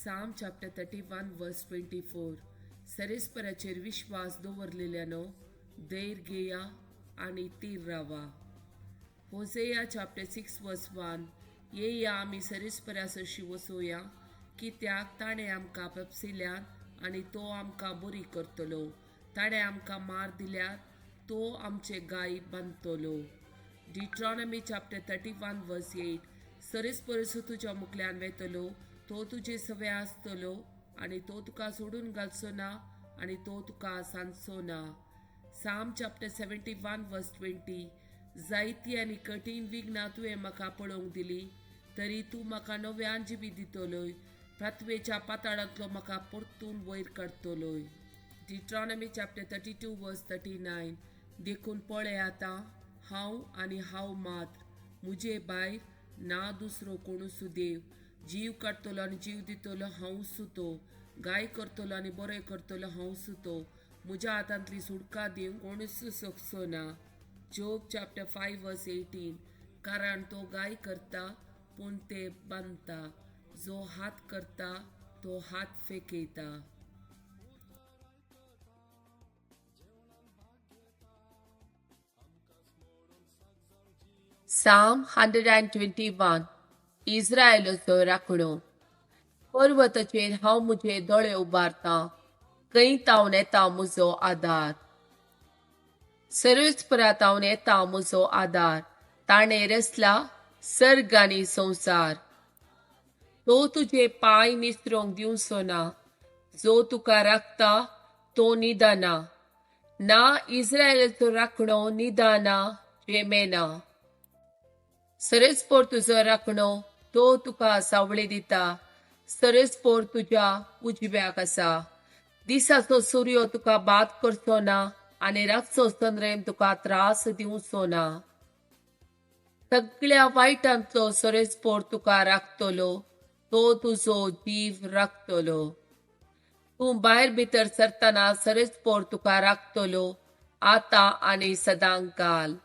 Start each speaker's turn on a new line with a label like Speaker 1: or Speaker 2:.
Speaker 1: Psalm chapter 31 verse 24. सरेस्पराचेर विश्वास दवरलेल्यानो धैर्य घेया आनी तीर रावा. Hosea chapter 6 verse 1. येया आमी सरेस्परा सरशी वसोया, कित्याक ताणें आमकां पपसिल्यान आनी तो आमकां बरी करतलो. ताणें आमकां मार दिल्यार तो आमचे गाय बांदतलो. Deuteronomy chapter 31 verse 8. सरेस्परसो तुज्या मुखल्यान वेतलो, तो तुजे सवे आसतलो आनी तो तुका सोडून घालचो ना आनी तो तुका सांजचो ना. Psalm chapter 71 verse 20. जायती आनी कठीण विघ्नां तुवें म्हाका पळोवंक दिली, तरी तूं म्हाका नव्यान जिवी दितलोय. प्राथवेच्या पाताळांतलो म्हाका परतून वयर काडटलोय. Deuteronomy chapter 32 verse 39. देखून पळय आतां हांव आनी हांव मात्र, मुजे भायर ना दुसरो कोणूच देव. जीव काडटलो आनी जीव दितलो हांव सुतो, गाय करतलो आनी बरें करतलो हांव सुतो. म्हज्या हातांतली सुटका दिवंक कोणूच शकचो ना. Job chapter 5 verse 18. कारण तो गाय करता पूण ते बांदता, जो हात करता तो हात फेकयता. Psalm 121. इस्रायलाचो राखणो. पर्वताचेर हांव म्हजे दोळे उबारतां, खंय तावन येता म्हजो आदार. सर्वेस्परा तावन येता म्हजो आदार, ताणें रचला सर्ग आनी संवसार. तो तुजे पांय निसरोंक दिवचो ना, जो तुका राखता तो निदाना ना. इस्रायलाचो राखणो निदाना जेमेना. सरेस्पोर तुजो राखणो, तो तुका सावळी दिता. सरेस्पोर तुज्या उजव्याक आसा. दिसाचो सूर्य तुका बाद करचो ना आनी रातचो चंद्रेम तुका त्रास दिवचो ना. सगळ्या वायटांतलो सरेस्पोर तुका राखतलो, तो तुजो जीव राखतलो. तूं भायर भितर सरतना सरेस्पोर तुका राखतलो, आतां आनी सदांकाल.